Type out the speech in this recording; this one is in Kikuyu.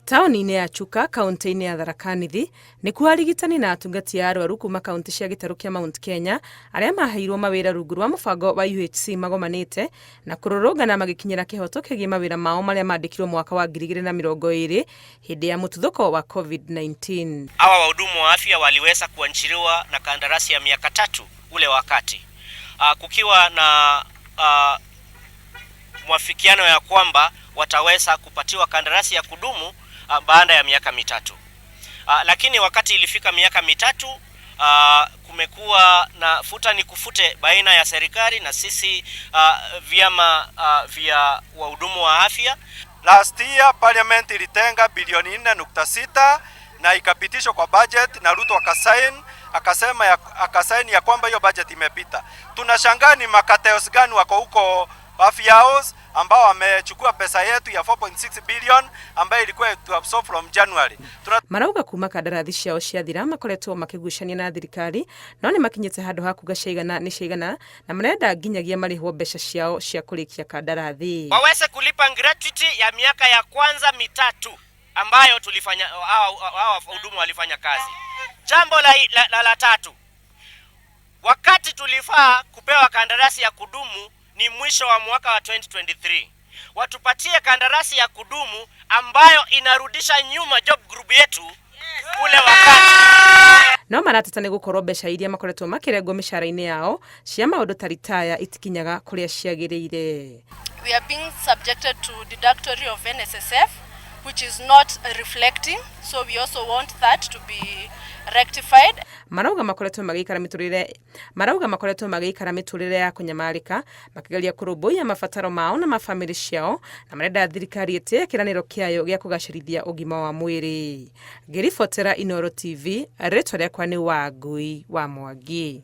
Taũni-inĩ ya Chuka, kaunti-inĩ ya Tharaka Nithi, nĩkuo arigitani na atungati a arwaru kuma kaunti cia gĩtarũ kĩa Mount Kenya arĩa maheirwo mawĩra rungu rwa mũbango wa UHC magomanĩte na kũrũrũngana magĩkinyĩra kĩhoto kĩgiĩ mawĩra mao marĩa mandĩkirwo mwaka wa 2020 hĩndĩ ya mũtuthũko wa COVID-19. Hawa wahudumu wa afya waliweza kuajiriwa na kandarasi ya miaka 3 ule wakati kukiwa na mwafikiano ya kwamba wataweza kupatiwa kandarasi ya kudumu baada ya miaka 3. Lakini wakati ilifika miaka 3, kumekuwa na futa ni kufute baina ya serikali na sisi vyama vya wahudumu wa afya. Last year parliament ilitenga bilioni 4.6 na ikapitishwa kwa budget na Ruto akasign, akasema ya, akasign ya kwamba hiyo budget imepita. Tunashangaa ni macartels gani wako huko Afya House ambao wamechukua pesa yetu ya 4.6 billion ambayo ilikuwa to absorb from January. Marauga kuma kandarathi ciao ciathira makoretwo makĩgucania na thirikari no nĩ makinyĩte handũ ha kuga ciaigana nĩ ciaigana na marenda nginyagia marĩhwo mbeca ciao cia kũrĩkia kandarathi. Waweze kulipa gratuity ya miaka ya kwanza 3 ambayo tulifanya hawa wahudumu walifanya kazi. Jambo la tatu, wakati tulifaa kupewa kandarasi ya kudumu ni mwisho wa mwaka wa 2023. Watupatie kandarasi ya kudumu ambayo inarudisha nyuma job group yetu ule wakati. No marateta nĩ gũkorwo mbeca iria makoretwo makĩrengwo mĩcara-inĩ yao cia maũndũ ta ritaya itikinyaga kũrĩa ciagĩrĩire. We are being subjected to deductory of NSSF, which is not reflecting, so we also want that to be rectified. Marauga makoretwo magĩikara mĩtũrĩre ya kũnyamarĩka makĩgeria kũrũmbũiya mabataro mao na mabamĩrĩ ciao na marenda thirikari ĩtĩe kĩranĩro kĩayo gĩa kũgacĩrithia ũgima wa mwĩrĩ. Ngĩribotera Inooro TV, rĩtwa rĩakwa nĩ Wangui wa Mwangi.